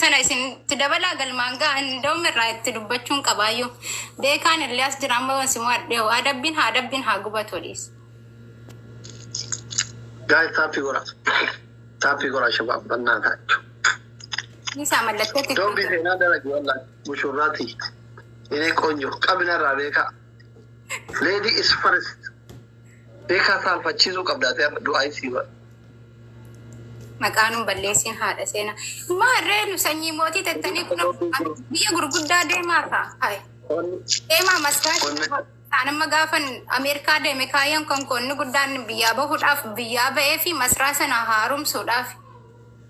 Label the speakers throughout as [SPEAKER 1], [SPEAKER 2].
[SPEAKER 1] Kana isin itti dabalaa galmaan ga'a hin irraa itti dubbachuun qabaayyuu. Beekaan illee as jira amma wansi moo addee'u. Adabbiin haa adabbiin haa gubatu dhiis.
[SPEAKER 2] Guys, tap godha. Tap godha shabaab bannaa taachuu.
[SPEAKER 1] Isaa mallattoo
[SPEAKER 2] Doobbi
[SPEAKER 1] TikTok.
[SPEAKER 2] Seenaa dalagi wallahi mushurraati. Inni ቆንጆ qabinarraa beekaa. Lady is first. Beekaa saalfachiisuu qabdaatee amma du'aa isii godha.
[SPEAKER 1] Maqaan nun balleessin haadha seenaa. Maarree nu sanyii mootii tettanii kun biyya gurguddaa deemaa ta'a. Hai. Deemaa maskaa Isaan amma gaafan Ameerikaa deeme kaayyoon kan koonni guddaan biyyaa bahuudhaaf biyyaa ba'ee fi masraa sana haaromsuudhaaf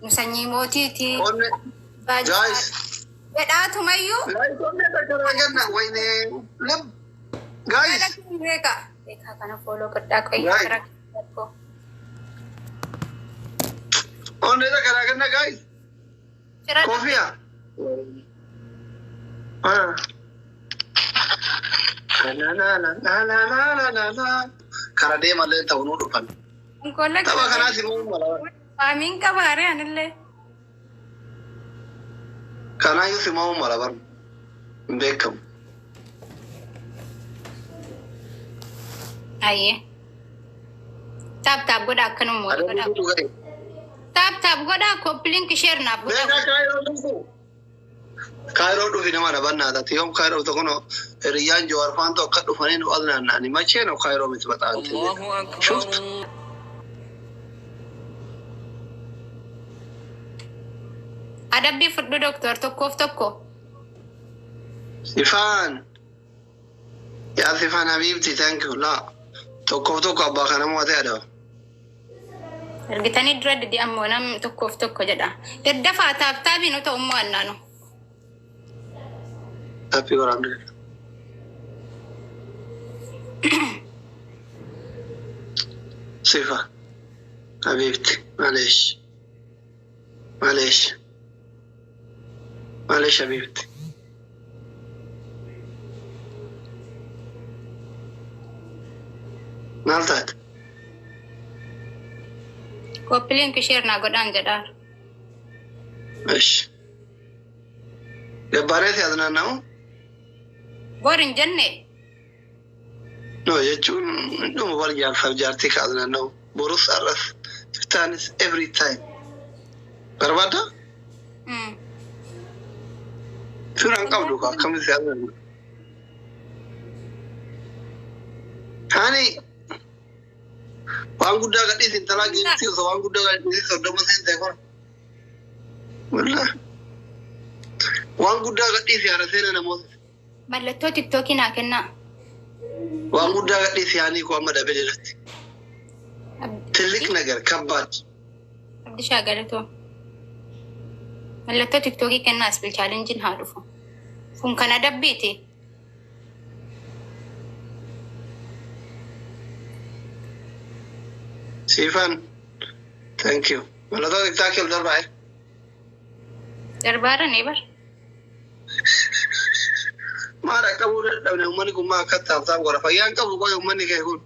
[SPEAKER 1] nu sanyii mootiiti.
[SPEAKER 2] Onne guys.
[SPEAKER 1] Jedhaatumayyuu.
[SPEAKER 2] Guys, onne takka ganna wayne lib. Guys.
[SPEAKER 1] Beekaa. Beekaa kana follow godhaa qoyyaa
[SPEAKER 2] Guys.
[SPEAKER 1] gara.
[SPEAKER 2] Onne takka ganna, guys.
[SPEAKER 1] Fira.
[SPEAKER 2] Kofiya. Ah. La la la la la la la la. Kara deemallee ta'u nuu dhufan.
[SPEAKER 1] Konkolaa.
[SPEAKER 2] Tapha kanaas immoo mala.
[SPEAKER 1] Waamiin qabaaree anillee.
[SPEAKER 2] Kanaayyuu simamuu mala bar. Hin beekamu.
[SPEAKER 1] Ayyee. Tap tap godhaa akkanuma wal godhaa.
[SPEAKER 2] Adabbii gahe.
[SPEAKER 1] Tap tap godhaa, copy link, share naaf godhaa.
[SPEAKER 2] Beekaa Kaayiroo dhufu. Kaayiroo dhufi nama na bannaatati. Yoom Kaayiroo dhufte? Kunoo hiriyyaan Jawaar faantu akka dhufanii nu adnaanna'ani. Machee ነው Kaayiroo miti በጣም.
[SPEAKER 3] الله أكبر.
[SPEAKER 2] شفت?
[SPEAKER 1] Adabbii fudhu doktor, tokkoof tokko.
[SPEAKER 2] Sifaan. Yaa Sifaan حبيبتي, thank you. La. Tokkoof tokko abbaa kana mo'atee adaba.
[SPEAKER 1] Argitanii dura didi ammoo nam tokkoof tokko jedha. Daddafaa tap tapiin otoo ummoo annaanu.
[SPEAKER 2] Tap waraabne. Sifa. حبيبتي. معلش. معلش. معلش حبيبتي. Maal taate?
[SPEAKER 1] Copy link, share naa godhaan jedhaa.
[SPEAKER 2] እሺ. Gabbaaree si aznaannamu?
[SPEAKER 1] Bor hin jenne.
[SPEAKER 2] No, jechuun dhuma bar jaarsaaf jaartii ka aznaannamu. Borus har'as iftaanis every time. Barbaadda? Firaan qabdu ka akkamitti si aznaannamu? Hani waan guddaa gadhiisi intalaa geessi osoo waan guddaa gadhiisi 30 seentee kun. Wallah. Waan guddaa gadhiisi haadha seena namoota.
[SPEAKER 1] Mallattoo TikTokii naa kennaa.
[SPEAKER 2] Waan guddaa gadhiisi haanii koo amma dabee irratti. ትልቅ ነገር ከባድ.
[SPEAKER 1] Abdishaa galatoo. Mallattoo TikTokii kennaa as challengeiin haa dhufu. Kun kan adabbiiti.
[SPEAKER 2] Siifan, thank you. Mallattoo TikTokii ol darbaa.
[SPEAKER 1] Darbaara ni bar.
[SPEAKER 2] Maal qabuu dadhabne? Uummanni kun maa akka tap tap godha? Fayyaan qabu qoy uummanni kee kun.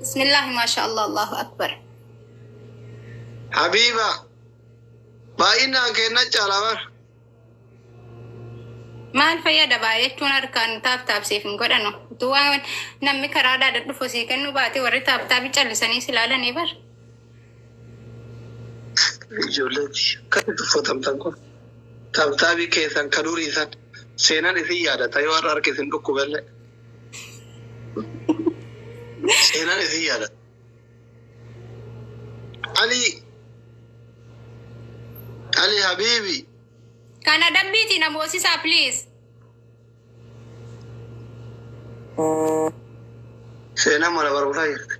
[SPEAKER 1] Bismillaahi, maasha Allah, Allahu akbar.
[SPEAKER 2] Habiiba, baay'inaan kenna caalaa bar.
[SPEAKER 1] Maal fayyada baay'achuun harkaan tap tap siif hin godhanu. Utuu waan namni karaadhaa dhufu sii kennu baate warri tap tapii callisanii si ilaalanii bar.
[SPEAKER 2] Ijoolleetti akkasitti uffatamtan kun. Tap tapii keessan ka durii san seenaan isin yaadata yoo har'a harka isin dhukkubellee. Seenaan isin yaadata. Ali Ali حبيبي.
[SPEAKER 1] Kana adabbiiti na moosisaa, please.
[SPEAKER 2] Seenaan mana barumsaa jirti.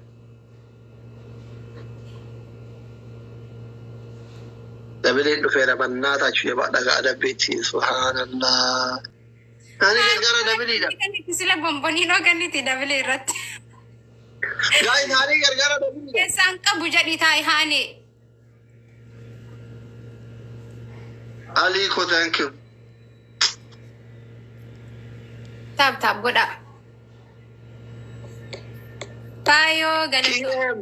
[SPEAKER 2] Dabiliin dhufeera bannaa taachuu jabaadha gaa adabbiitti subhaanallah. Ani gargaara dabiliidha.
[SPEAKER 1] Sila bomboniinoo kenniti dabilii irratti.
[SPEAKER 2] Guys, ani gargaara dabiliidha.
[SPEAKER 1] Keessaan qabu jedhi taa'i haani.
[SPEAKER 2] Ali ko, thank you.
[SPEAKER 1] Tap tap godha. Taayoo galatoo.
[SPEAKER 2] TM.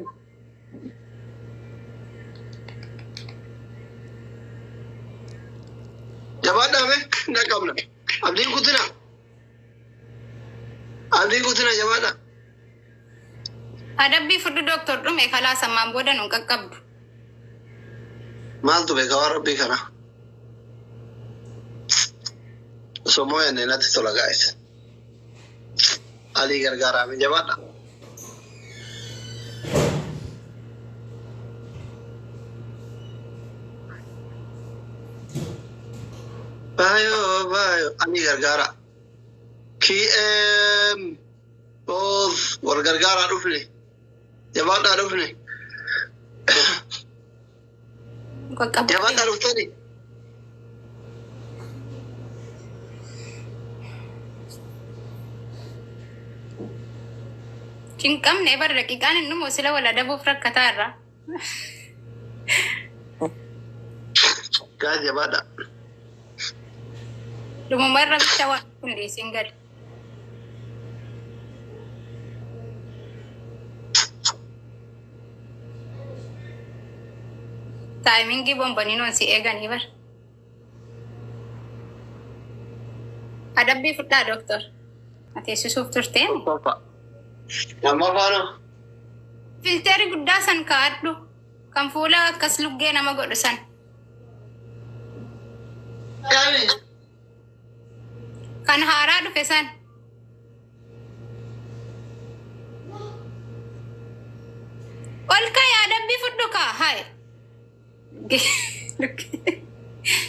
[SPEAKER 2] Jabaadhaa mee hin dhaqqabna. Abdiin kutina. Abdiin kutina jabaadhaa.
[SPEAKER 1] Adabbii fudhu dooktor dhume kalaa sammaan booda nun qaqqabdu.
[SPEAKER 2] Maaltu beeka waan rabbii kana? Osoo moo'anne natti tola guys. Alii gargaaraame jabaadha. Baayoo baayoo alii gargaara. KM Boos wal gargaaraa dhufne. Jabaadhaa dhufne.
[SPEAKER 1] Qaqqabdu.
[SPEAKER 2] Jabaadhaa dhuftani.
[SPEAKER 1] Cinqamne bara daqiiqaan hin dhumu sila wal adabuuf rakkataa irra.
[SPEAKER 2] Guys jabaadhaa.
[SPEAKER 1] Dhumuma irra bicha waan kun dhiisiin gadi. Taayimingii bomboniinoon si eeganii bara. Adabbii fudhaa dooktor. Ati eessisuuf turteen.
[SPEAKER 2] Tokkoffaa. Lammaffaanoo.
[SPEAKER 1] Filteeri guddaa san kaa'adhu. Kan fuula akkas luggee nama godhu san.
[SPEAKER 2] Kami?
[SPEAKER 1] Kan haaraa dhufe san. Ol ka'i adabbii fudhu kaa hayi.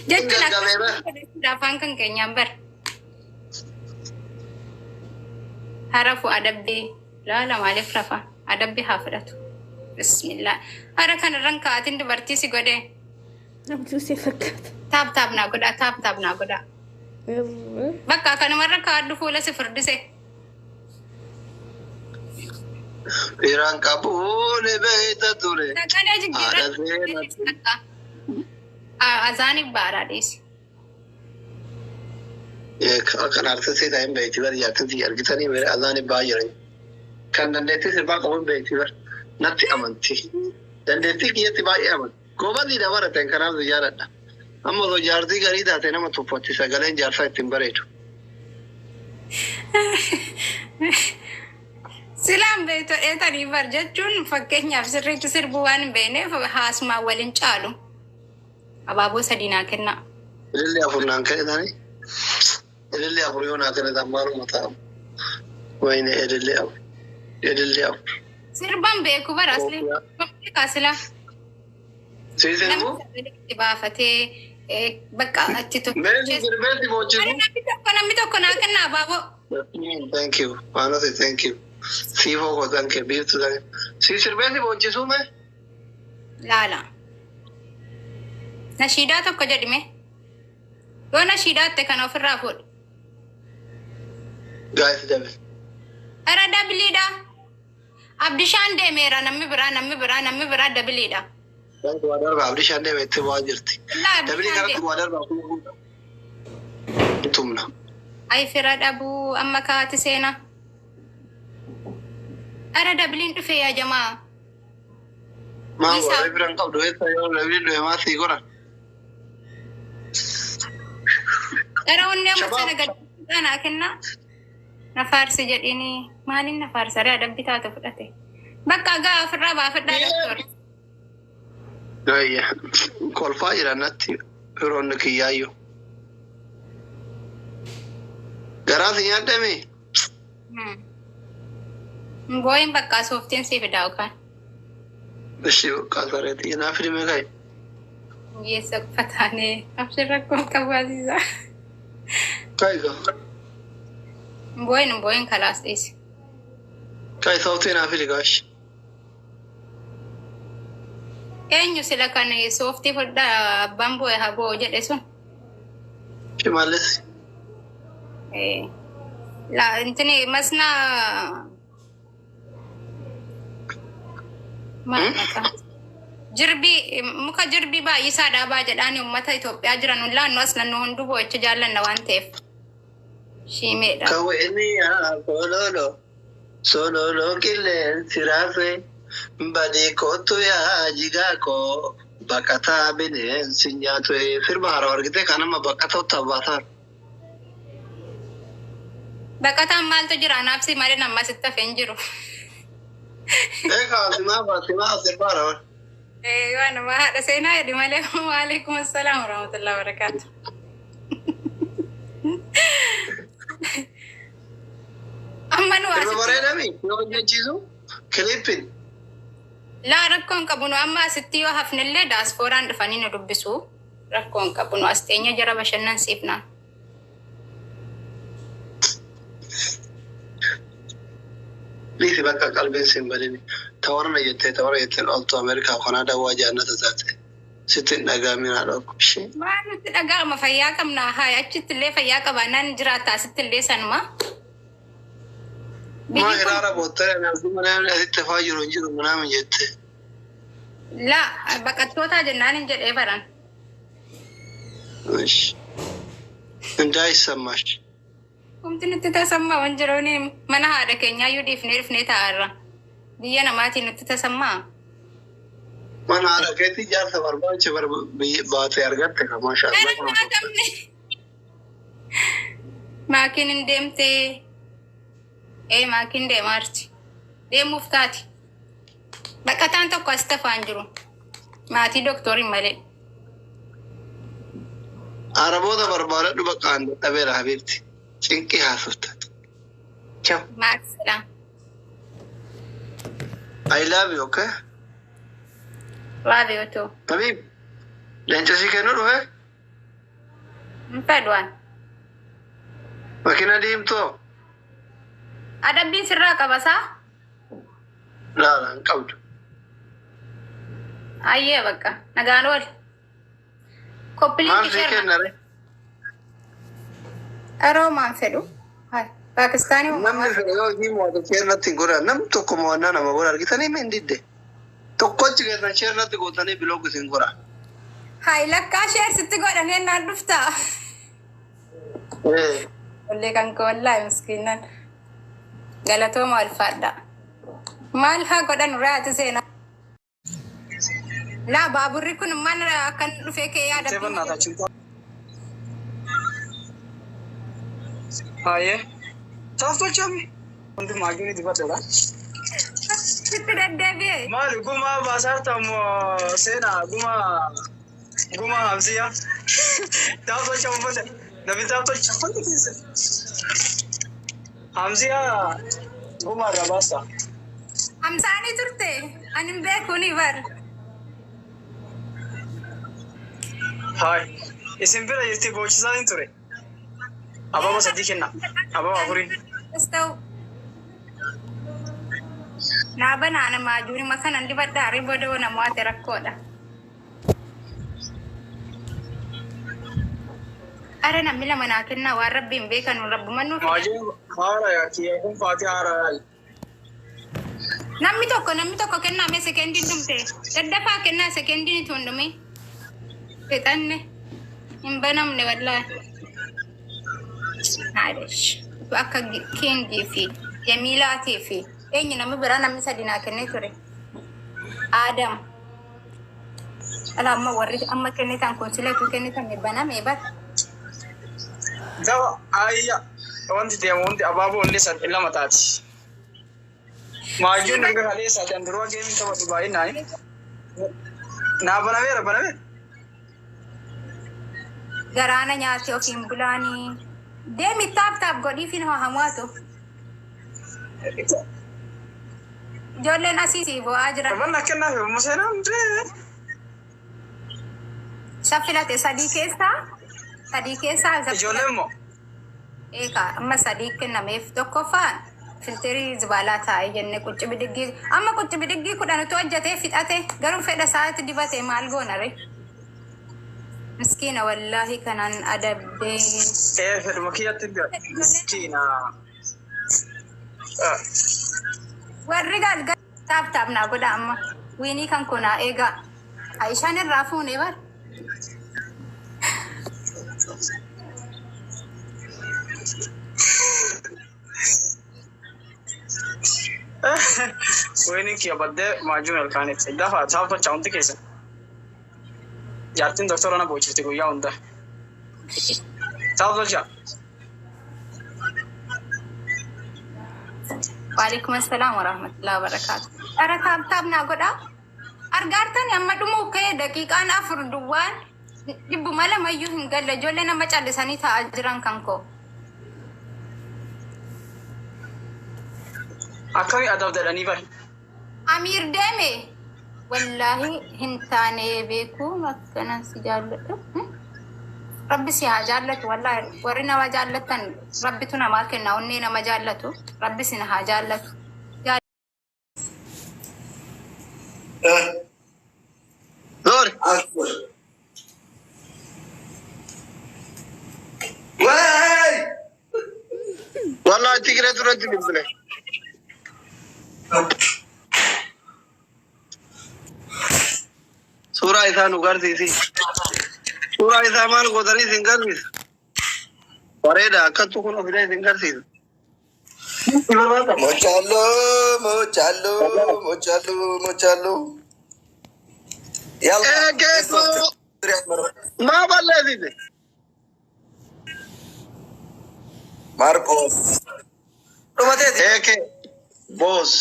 [SPEAKER 1] Jechuun
[SPEAKER 2] Gaggabee
[SPEAKER 1] akkas afaan kan keenyaan bara. Harafu adabbii laala maaliif rafa adabbii haa fudhatu. Bismillah. Hara kanarran ka'atin dubartii si godhe.
[SPEAKER 3] Abjuu si fakkaata.
[SPEAKER 1] Taap taap naa godhaa taap taap naa godhaa. Bakka kanumarra kaa'adhu fuula si furdise.
[SPEAKER 2] Firaan qabuun beeyta ture.
[SPEAKER 1] Sagalee
[SPEAKER 2] Haadha seenaa.
[SPEAKER 1] jijjiirraa. Azaaniif baaraa dhiisi.
[SPEAKER 2] Kan artistii ta'een beeyti bari jaartin argitanii bari azaan baay'ee kan dandeettii sirbaa qabuun beeyti bari natti amanti. Dandeettii kiyyatti baay'ee amanti. Goobazii dabarateen kanaaf jaaladha. Amma osoo jaartii garii taate nama tuffatti sagaleen jaarsaa ittiin bareedu.
[SPEAKER 1] Silaan beektu dheetanii bar jechuun fakkeenyaaf sirriitti sirbuu waan hin beekneef haasumaan waliin caalu. Abaaboo sadii naa kennaa.
[SPEAKER 2] Ililli afur naan kennitanii. Ililli afur yoo naa kennitan maaluma ta'a. Wayne ililli afur. Ililli afur.
[SPEAKER 1] Sirbaan beeku bara asli. Beekaa silaa.
[SPEAKER 2] Sii
[SPEAKER 1] Namni
[SPEAKER 2] sirbuu?
[SPEAKER 1] sagalee itti baafatee bakka achi
[SPEAKER 2] Meesii sirbeetti boochisu?
[SPEAKER 1] Namni tokko naa kennaa abaaboo.
[SPEAKER 2] Thank you. Maanoti thank you. Siifoo koo thank you. Biiftuu thank you. Sii sirbeetti boochisuu mee?
[SPEAKER 1] Laala. Nashiidaa tokko jedhime. Yoo nashiidaatte kana ofirraa fuudhu.
[SPEAKER 2] Guys double.
[SPEAKER 1] Ara dabiliidha. Abdishaan deemeera namni biraa namni biraa namni biraa dabiliidha.
[SPEAKER 2] Waa darbaa Abdishaan deeme itti bu'aa jirti.
[SPEAKER 1] Illaa
[SPEAKER 2] Dabilii
[SPEAKER 1] Abdishaan
[SPEAKER 2] kanatti
[SPEAKER 1] deeme.
[SPEAKER 2] waa darbaa tumna.
[SPEAKER 1] Ay fira dhabuu amma kaati seenaa. Ara dabiliin dhufe yaa jamaa.
[SPEAKER 2] Maa
[SPEAKER 1] Isaa.
[SPEAKER 2] warra biraan qabdu eessa yoo dabiliin dhufe maa sii godhan?
[SPEAKER 1] Ara wanni amma
[SPEAKER 2] Shabaab.
[SPEAKER 1] sana gadi naa kennaa. Na faarsi jedhini maaliin na faarsa ree adabbi taatu fudhate. Bakka gaa ofirraa baafadhaa doktor.
[SPEAKER 2] Gayya kolfaa jira natti firoonni kiyyaayyoo. Garaa si nyaadhame?
[SPEAKER 1] Booyin bakka sooftiin si fidaa yookaan.
[SPEAKER 2] Ishi bakka sareetii naa fidime ka'i.
[SPEAKER 1] Hiyyeessa qofa taanee abshir rakkoon qabaasiisa.
[SPEAKER 2] Ka'i gaa.
[SPEAKER 1] Booyin booyin kalaas dhiisi.
[SPEAKER 2] Ka'i sooftii naa fidi gaashi.
[SPEAKER 1] Eenyu sila kan sooftii fudhaa abbaan boo'e haa boo'u jedhe sun.
[SPEAKER 2] Shimallis.
[SPEAKER 1] La intini masnaa maal maqaa? Jirbii muka jirbii baay'isaa dhaabaa jedhaan uummata Itoophiyaa jiran hundaa as naannoo hunduu boo'icha jaallanna waan ta'eef. Shiimeedha.
[SPEAKER 2] Kawweeni sololo sololo qilleensi raase badii kootu yaa jigaa koo Baqataa bineensi nyaatu sirba haaraa argite kan amma baqatoo baasaa.
[SPEAKER 1] Baqataan maaltu jira? Anaaf si malee nama sitti hafee hin jiru.
[SPEAKER 2] Eegaa simaa simaa sirba haaraa.
[SPEAKER 1] Waan haadha seenaa jedhi malee. Waalaikum assalaam warahmatullahi wabarakaatu. Amma nu
[SPEAKER 2] Sirba
[SPEAKER 1] asitti
[SPEAKER 2] bareedami yoo hojjechiisu kilippin.
[SPEAKER 1] Laa, rakkoon qabu. Nu amma asitti yoo hafnellee daasfooraan dhufanii nu dubbisu. Rakkoon qabu, nu as teenya jara bashannansiifna.
[SPEAKER 2] Dhiisi bakka qalbiin siin badini. Tawarra jettee tawarra jetteen oltu Ameerikaa Kanaadaa waa jannata taate. Sitti hin dhaga'amin haadha koo. Ishee.
[SPEAKER 1] Waan nutti dhaga'ama, fayyaa qabna. Haa, achitti illee fayyaa qabaannaan jiraata, asitti illee sanuma.
[SPEAKER 2] Maa
[SPEAKER 1] Biyyi kun
[SPEAKER 2] hiraara boottee mana asitti hafaa jiru hin jiru manaamin jette.
[SPEAKER 1] Laa, baqattootaa jennaan hin jedhee baran.
[SPEAKER 2] እሺ እንዳይሰማሽ።
[SPEAKER 1] Wanti nutti tasammaa waan jiruun mana haadha keenyaa iyyuu dhiifnee dhufnee taa'arra. Biyya namaatiin nutti tasammaa.
[SPEAKER 2] Mana haadha keetii jaarsa barbaacha baatee argatte ka maashaa
[SPEAKER 1] Gara
[SPEAKER 2] Allah.
[SPEAKER 1] nyaatamne. Maakiin hin deemtee. Ee, maakiin deemaarti. Deemuuf taati. Baqataan tokko as tafaan jiru. Maatii dooktoriin malee.
[SPEAKER 2] Araboota barbaadadhu, bakka aan dadhabeera habiibti. Cinqii haasofta. Ciao.
[SPEAKER 1] Maaksidha.
[SPEAKER 2] I love you, okay?
[SPEAKER 1] Love you too.
[SPEAKER 2] Habib, leenca sii kennuu dhufe?
[SPEAKER 1] Hin fedhu waan.
[SPEAKER 2] Makiina diimtuu?
[SPEAKER 1] Adabbiin sirraa qabasaa?
[SPEAKER 2] Laala, hin qabdu.
[SPEAKER 1] Ayyee, bakka. Nagaan ooli.
[SPEAKER 2] Maal
[SPEAKER 1] Koppiliin
[SPEAKER 2] sii kenna re?
[SPEAKER 1] Aroo maan fedhu? Hai. Paakistaanii.
[SPEAKER 2] Namni fedhe yoo hojii mo'ate share natti hin godhan. Namni tokko mo'annaa nama godha argitanii hin didde. Tokkochi keessan share natti gootanii block isin godha.
[SPEAKER 1] Hai, lakkaa share sitti godhanii naan dhuftaa.
[SPEAKER 2] Ee.
[SPEAKER 1] Ollee kan koo, wallaahi miskiinan. Galatooma, alfaadha. Maal haa godhan raati seenaa? Laa, baaburri kun maal akkan dhufee kee yaada?
[SPEAKER 4] በእናታችን አየ ታፍቶች ወንድም አግኝ dibadha.
[SPEAKER 1] Sitti deddeebi'e.
[SPEAKER 4] Maali, gumaa baasaarta moo seenaa gumaa gumaa hamsiya taaftocha uffata namni taaftocha uffata keessa hamsiya gumaa irraa baasta.
[SPEAKER 1] Hamsaanii turte. Ani hin beekuuni bar.
[SPEAKER 4] Haay, isin bira jirti, boochisaa hin ture. Ababa sadii kenna, ababa afurii.
[SPEAKER 1] Ta'u. Naa banaa namaa jiru makanan dibadhaa booda namoota rakkoodha. Ara, namni lama naa kennaa, waan rabbiin beekan rabbuma nuuf.
[SPEAKER 4] Maajii haara yaa kiyya kun faatii haara yaayi.
[SPEAKER 1] Namni tokko kennaa mee, sekendiin dhumte. Daddafaa kennaa, sekendiin itoo hin dhumin. Fixanne hin banamne wallaahi. Maalish akka Kingii fi Jamiilaatii fi eenyu namni biraa namni sadi naa kennee ture. Aadam. Ala, amma warri amma kennitan kun silatuu kennitan baname bar.
[SPEAKER 4] Dawa ayya wanti deemu hundi abaaboo inni sadii lama taati. Maajuun erga kalee sadii duroo geemiin taphatu baay'inaan. Naa banameera, banameera.
[SPEAKER 1] Garaana nyaate ofiin bulaanii. Deemi, tap tap godhii fi nama hamuatu. Ijoolleen asii si bu'aa jiran.
[SPEAKER 4] Taphannaa kennaaf yommuu seenaa hundee.
[SPEAKER 1] Isa filate sadii keessaa isa
[SPEAKER 4] Ijoolleen immoo.
[SPEAKER 1] Eegaa, amma sadii kennameef. Tokkoffaan filterii zibaalaa taa'ee jenne, qucci bidiggii. Amma qucci bidiggii 10tu hojjetee fixate, garuu fedha isaatti dibate, maal goona re? Miskiina, wallaahi kanaan adabdee.
[SPEAKER 4] Ee, fedhuma kiyyatti miskiina.
[SPEAKER 1] Warri galgal tap tap naa godha amma. Wiinii kan kunaa eegaa. Aishaan irraa fuunee bar.
[SPEAKER 4] Wayiniin kiyya baddee maajuun ilkaanitti. Dafa taaftocha hundi keessa. Jaartiin doktora na boochifti guyyaa hunda. Tap tolcha.
[SPEAKER 1] Waalaikum assalam warahmatullahi wabarakatuh. Ara tap tap naa godhaa. Argaartan amma dhumuu ka'e daqiiqaan 4 duwwaan 200 iyyuu hin galle ijoollee nama callisanii taa'aa jiran kan koo.
[SPEAKER 4] Akkamii adabdadhanii bari.
[SPEAKER 1] Amiir deeme wallaahi hin taane beeku akkanan si jaalladhu. Rabbi si haa jaallatu wallaahi warri nama jaallattan rabbitu namaa kenna onnee nama jaallatu rabbi si haa jaallatu.
[SPEAKER 2] Zoori.
[SPEAKER 5] Wey!
[SPEAKER 2] Wallahi Tigiree duratti bilbile. Suuraa isaa nu garsiisi. Suuraa isaa maal gootanii isin garsiisa? Bareeda akkattu kun ofidee isin garsiisa.
[SPEAKER 5] Mochalo, mochalo, mochalo, mochalo. Yalla.
[SPEAKER 2] Eegeetu maa balleessite?
[SPEAKER 5] Marcos. Dhumateeti.
[SPEAKER 2] Eeke boos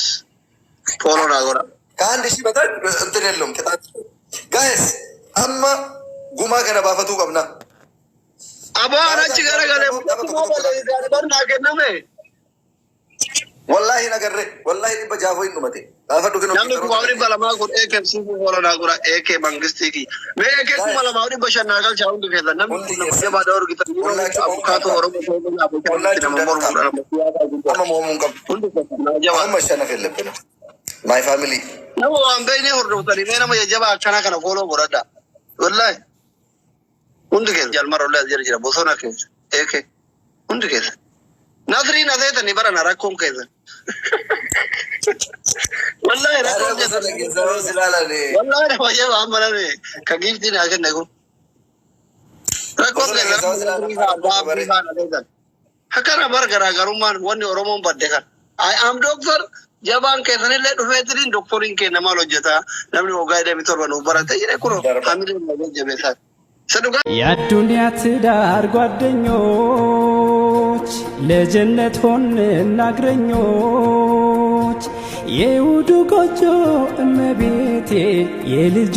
[SPEAKER 2] follow naa godha.
[SPEAKER 5] ከአንድ ሺህ በታች እንትን የለውም ቅጣት። Guys, amma gumaa kana baafatuu qabna.
[SPEAKER 2] Aboo achi garagalee maa balleessite ani barnaa kenname.
[SPEAKER 5] Wallaahi nagarre wallaahi 600 hin dhumate. Gaafadhu kennu.
[SPEAKER 2] Namni 2,200 kun eeke siifuu follow naa godha eeke mangistii kiyya. Mee eeke 2,500 naa galchaa hundi keessan namni kun nama jabaa dha argitan abukaatoo Oromoo ta'uu nama mormuudha nama siyaasaa guddaa.
[SPEAKER 5] Amma mo'amuu hin qabdu.
[SPEAKER 2] Hundi keessan naa jabaa.
[SPEAKER 5] Amma መሸነፍ የለብንም. My family.
[SPEAKER 2] Nama waan beeknee hordoftanii mee nama jajjabaa akkanaa kana follow godhadha. Wallaahi. Hundi keessa jalmara ollee as jira jira bosona keessa eeke hundi keessa. Nasriin aseetanii barana rakkoon keessan. Wallaahi rakkoon keessan.
[SPEAKER 5] Bosona keessa yoo si ilaalani.
[SPEAKER 2] Wallaahi nama jabaa amma namni ka giiftii naa kenne kun. Rakkoon
[SPEAKER 5] Bosona keessa yoo si
[SPEAKER 2] keessan
[SPEAKER 5] ilaalan
[SPEAKER 2] abbaa abdii faana aseetan. Akkana bar garaagarummaan wanni Oromoon badde kan. I am doctor jabaan keessanillee dhufeetiniin doktoriin keenya maal hojjetaa namni waggaa 27 nuuf barate jedhe kun hamilee nama jajjabeessaa. Isa dhugaa.
[SPEAKER 6] የአዱንያ ትዳር ጓደኞች ለጀነት ሆንና እግረኞች የውዱ ጎጆ እመቤቴ የልጆ